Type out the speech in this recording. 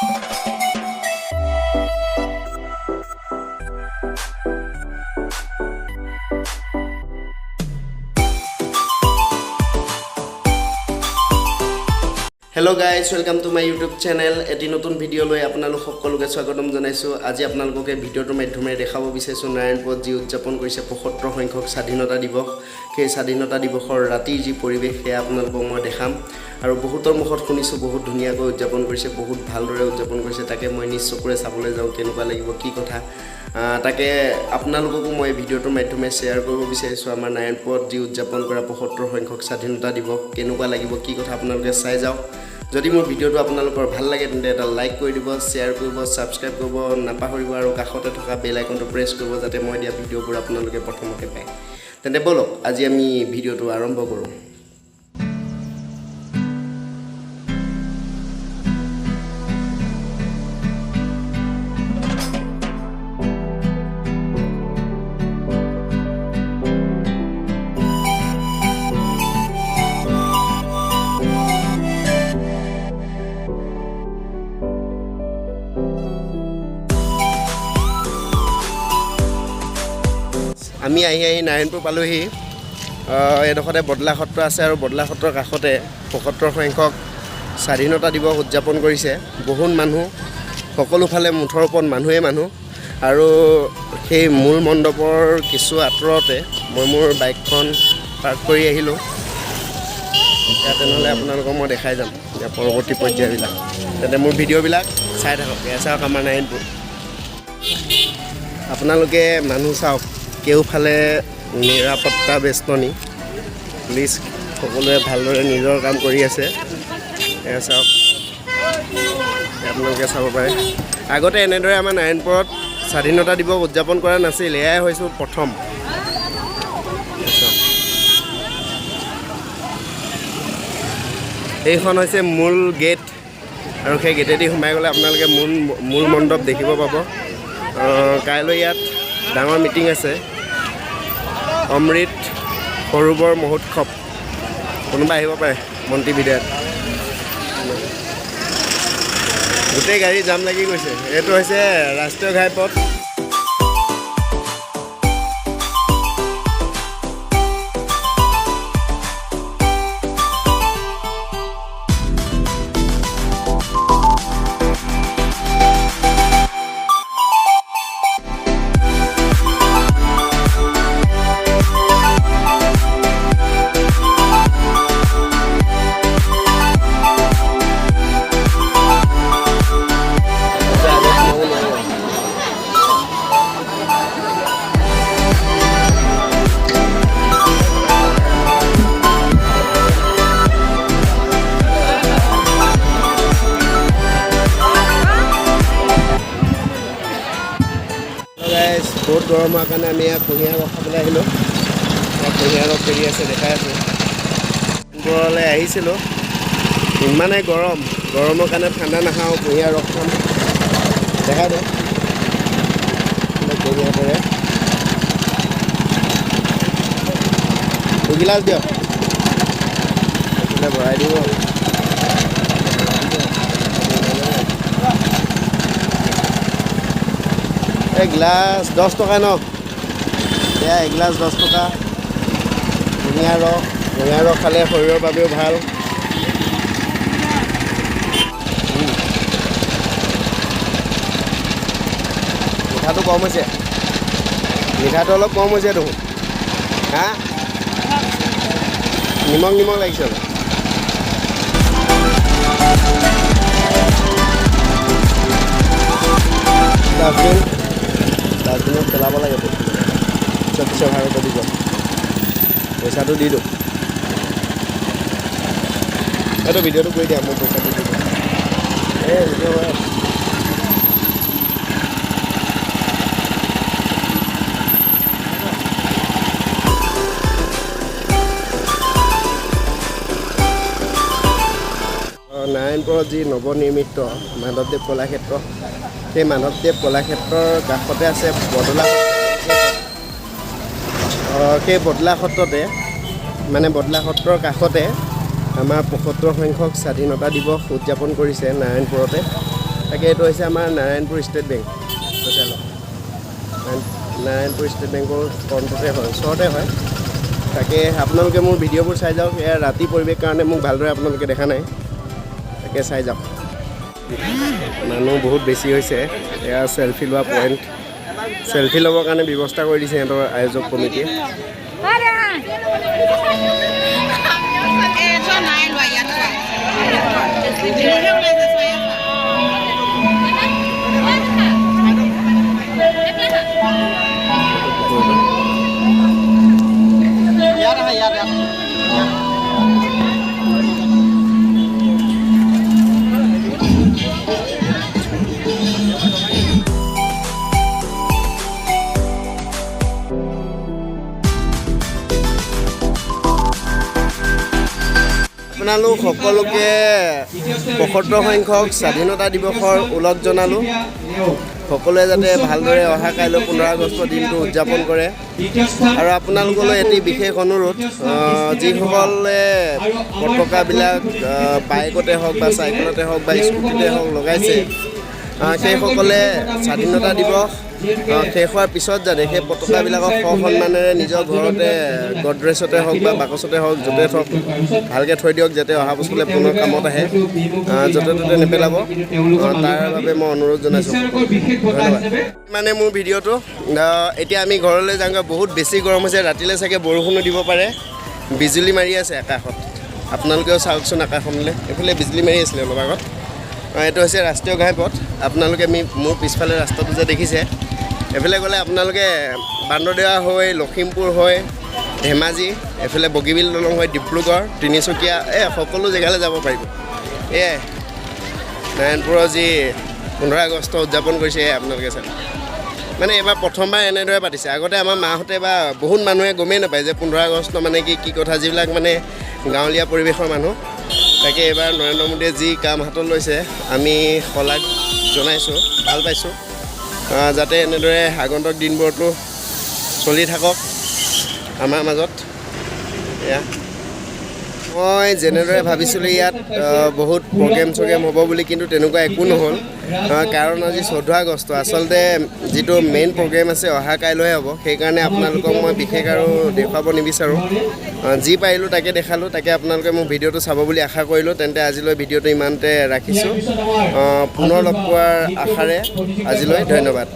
Hello guys, welcome to my YouTube channel. এটি নতুন video' লৈ আপোনালোক সকলোকে স্বাগতম জনাইছোঁ। আজি আপোনালোককে ভিডিঅ'টোৰ মাধ্যমেৰে দেখাব বিচাৰিছোঁ নাৰায়ণপুৰত যি উদযাপন কৰিছে 75 সংখ্যক স্বাধীনতা দিৱস, সেই স্বাধীনতা দিৱসৰ ৰাতিৰ যি পৰিৱেশ, সেয়া আপোনালোকক মই দেখাম। আৰু বহুতৰ মুখত শুনিছোঁ বহুত ধুনীয়াকৈ উদযাপন কৰিছে, বহুত ভালদৰে উদযাপন কৰিছে। তাকে মই নিজ চকুৰে চাবলৈ যাওঁ, কেনেকুৱা লাগিব, কি কথা। তাকে আপোনালোককো মই ভিডিঅ'টোৰ মাধ্যমেৰে শ্বেয়াৰ কৰিব বিচাৰিছোঁ। আমাৰ নাৰায়ণপুৰত যি উদযাপন কৰা 75 সংখ্যক স্বাধীনতা দিৱস, কেনেকুৱা লাগিব, কি কথা, আপোনালোকে চাই যাওক। যদি মোৰ ভিডিঅ'টো আপোনালোকৰ ভাল লাগে, তেন্তে এটা লাইক কৰি দিব, শ্বেয়াৰ কৰিব, ছাবস্ক্ৰাইব কৰিব নাপাহৰিব আৰু কাষতে থকা বেল আইকনটো প্ৰেছ কৰিব, যাতে মই দিয়া ভিডিঅ'বোৰ আপোনালোকে প্ৰথমতে পায়। তেন্তে ব'লক, আজি আমি ভিডিঅ'টো আৰম্ভ কৰোঁ। আমি আহি আহি নাৰায়ণপুৰ পালোহি। এইডোখৰতে বদলা সত্ৰ আছে আৰু বদলা সত্ৰৰ কাষতে 75 সংখ্যক স্বাধীনতা দিৱস উদযাপন কৰিছে। বহুত মানুহ, সকলোফালে মুঠৰ ওপৰত মানুহেই মানুহ। আৰু সেই মূল মণ্ডপৰ কিছু আঁতৰতে মই মোৰ বাইকখন পাৰ্ক কৰি আহিলোঁ। এতিয়া তেনেহ'লে আপোনালোকক মই দেখাই যাম এতিয়া পৰৱৰ্তী পৰ্যায়বিলাক। তেন্তে মোৰ ভিডিঅ'বিলাক চাই থাকক। এয়া চাওক আমাৰ নাৰায়ণপুৰ। আপোনালোকে মানুহ চাওক, কেওফালে নিৰাপত্তা বেষ্টনী, পুলিচ, সকলোৱে ভালদৰে নিজৰ কাম কৰি আছে। এয়া চাওক, এয়া আপোনালোকে চাব পাৰে। আগতে এনেদৰে আমাৰ নাৰায়ণপুৰত স্বাধীনতা দিৱস উদযাপন কৰা নাছিল, এয়াই হৈছে প্ৰথম। এয়া চাওক। এইখন হৈছে মূল গেট আৰু সেই গেটেদি সোমাই গ'লে আপোনালোকে মূল মূল মণ্ডপ দেখিব পাব। কাইলৈ ইয়াত ডাঙৰ মিটিং আছে, অমৃত সৰোবৰ মহোৎসৱ। কোনোবা আহিব পাৰে মন্ত্ৰী বিধায়ক। গোটেই গাড়ী জাম লাগি গৈছে। এইটো হৈছে ৰাষ্ট্ৰীয় ঘাইপথ। আগত সোমাব নোৱাৰিব। গাইজ, বহুত গৰম হোৱাৰ কাৰণে আমি ইয়াত কুঁহিয়াৰ ৰস খাবলৈ আহিলোঁ। ইয়াত কুঁহিয়াৰ ৰস পেৰি আছে, দেখাই আছোঁ। নাৰায়ণপুৰলৈ আহিছিলোঁ, ইমানেই গৰম, গৰমৰ কাৰণে ঠাণ্ডা নাখাওঁ, কুঁহিয়াৰ ৰস খাম। দেখাই দে কুঁহিয়াৰ পেৰে। দুগিলাচ দিয়ক, এইফালে ভৰাই দিব। এই গ্লাছ 10 টকা ন? এয়া এগিলাচ 10 টকা। কুঁহিয়াৰ ৰস, কুঁহিয়াৰ ৰস খালে শৰীৰৰ বাবেও ভাল। মিঠাটো কম হৈছে, মিঠাটো অলপ কম হৈছে দেখোন। হা, নিমখ নিমখ লাগিছে অলপ। ডাষ্টবিন, ডাষ্টবিনত পেলাব লাগে বস্তু। স্বচ্ছ ভাৰত অভিযান। পইচাটো দি দিওঁ। এইটো ভিডিঅ'টো কৰি দিয়া, মই পইচাটো দি দিওঁ। এই ভিডিঅ' হৈ আছে। নাৰায়ণপুৰত যি নৱনিৰ্মিত মাধৱদেৱ কলাক্ষেত্ৰ, সেই মাধৱদেৱ কলাক্ষেত্ৰৰ কাষতে আছে বদলা। সেই বদলা সত্ৰতে, মানে বদলা সত্ৰৰ কাষতে আমাৰ 75 সংখ্যক স্বাধীনতা দিৱস উদযাপন কৰিছে নাৰায়ণপুৰতে। তাকে এইটো হৈছে আমাৰ নাৰায়ণপুৰ ষ্টেট বেংক। চাই লওক, নাৰায়ণপুৰ ষ্টেট বেংকৰ ফ্ৰণ্টতে হয়, ওচৰতে হয়। তাকে আপোনালোকে মোৰ ভিডিঅ'বোৰ চাই যাওক। এয়া ৰাতি পৰিৱেশ কাৰণে মোক ভালদৰে আপোনালোকে দেখা নাই। তাকে চাই যাওক, মানুহ বহুত বেছি হৈছে। এয়া চেলফি লোৱা পইণ্ট, চেলফি ল'বৰ কাৰণে ব্যৱস্থা কৰি দিছে সিহঁতৰ আয়োজক কমিটিয়ে। এই নাই লোৱা, ইয়াত চোৱা। মোৰহে ওলাইছে, চোৱা, ইয়াত চোৱা। ইয়াত আহা, ইয়াত, ইয়াত। আপোনালোক সকলোকে 75 সংখ্যক স্বাধীনতা দিৱসৰ ওলগ জনালোঁ। সকলোৱে যাতে ভালদৰে অহা কাইলৈ 15 আগষ্টৰ দিনটো উদযাপন কৰে। আৰু আপোনালোকলৈ এটি বিশেষ অনুৰোধ, যিসকলে পতাকাবিলাক বাইকতে হওক বা চাইকেলতে হওক বা স্কুটিতে হওক লগাইছে, সেইসকলে স্বাধীনতা দিৱস শেষ হোৱাৰ পিছত যাতে সেই পতাকাবিলাকক সসন্মানেৰে নিজৰ ঘৰতে গডৰেজতে হওক বা বাকচতে হওক, য'তে থওক, ভালকৈ থৈ দিয়ক, যাতে অহা বছৰলৈ পুনৰ কামত আহে। য'তে ত'তে নেপেলাব, তাৰ বাবে মই অনুৰোধ জনাইছোঁ। ধন্যবাদ। মানে মোৰ ভিডিঅ'টো এতিয়া আমি ঘৰলৈ যাওঁগৈ। বহুত বেছি গৰম হৈছে, ৰাতিলৈ চাগে বৰষুণো দিব পাৰে। বিজুলী মাৰি আছে আকাশত, আপোনালোকেও চাওকচোন আকাশখনলৈ। এইফালে বিজুলী মাৰি আছিলে অলপ আগত। এইটো হৈছে ৰাষ্ট্ৰীয় ঘাইপথ। আপোনালোকে আমি মোৰ পিছফালে ৰাস্তাটো যে দেখিছে, এইফালে গ'লে আপোনালোকে বান্দৰদেৱা হৈ, লখিমপুৰ হৈ, ধেমাজি, এইফালে বগীবিল দলং হৈ ডিব্ৰুগড়, তিনিচুকীয়া, এই সকলো জেগালৈ যাব পাৰিব। এয়াই নাৰায়ণপুৰৰ যি 15 আগষ্ট উদযাপন কৰিছে, এয়াই আপোনালোকে চাওক। মানে এইবাৰ প্ৰথমবাৰ এনেদৰে পাতিছে। আগতে আমাৰ মাহঁতে বা বহুত মানুহে গমেই নাপায় যে 15 আগষ্ট মানে কি, কি কথা, যিবিলাক মানে গাঁৱলীয়া পৰিৱেশৰ মানুহ। তাকে এইবাৰ নৰেন্দ্ৰ মোদীয়ে যি কাম হাতত লৈছে, আমি শলাগ জনাইছোঁ, ভাল পাইছোঁ। যাতে এনেদৰে আগন্তুক দিনবোৰতো চলি থাকক আমাৰ মাজত। এয়া মই যেনেদৰে ভাবিছিলোঁ ইয়াত বহুত প্ৰগ্ৰেম চগ্ৰেম হ'ব বুলি, কিন্তু তেনেকুৱা একো নহ'ল। কাৰণ আজি 14 আগষ্ট, আচলতে যিটো মেইন প্ৰগ্ৰেম আছে অহা কাইলৈহে হ'ব। সেইকাৰণে আপোনালোকক মই বিশেষ আৰু দেখুৱাব নিবিচাৰোঁ। যি পাৰিলোঁ তাকে দেখালোঁ। তাকে আপোনালোকে মোৰ ভিডিঅ'টো চাব বুলি আশা কৰিলোঁ। তেন্তে আজিলৈ ভিডিঅ'টো ইমানতে ৰাখিছোঁ। পুনৰ লগ পোৱাৰ আশাৰে আজিলৈ ধন্যবাদ।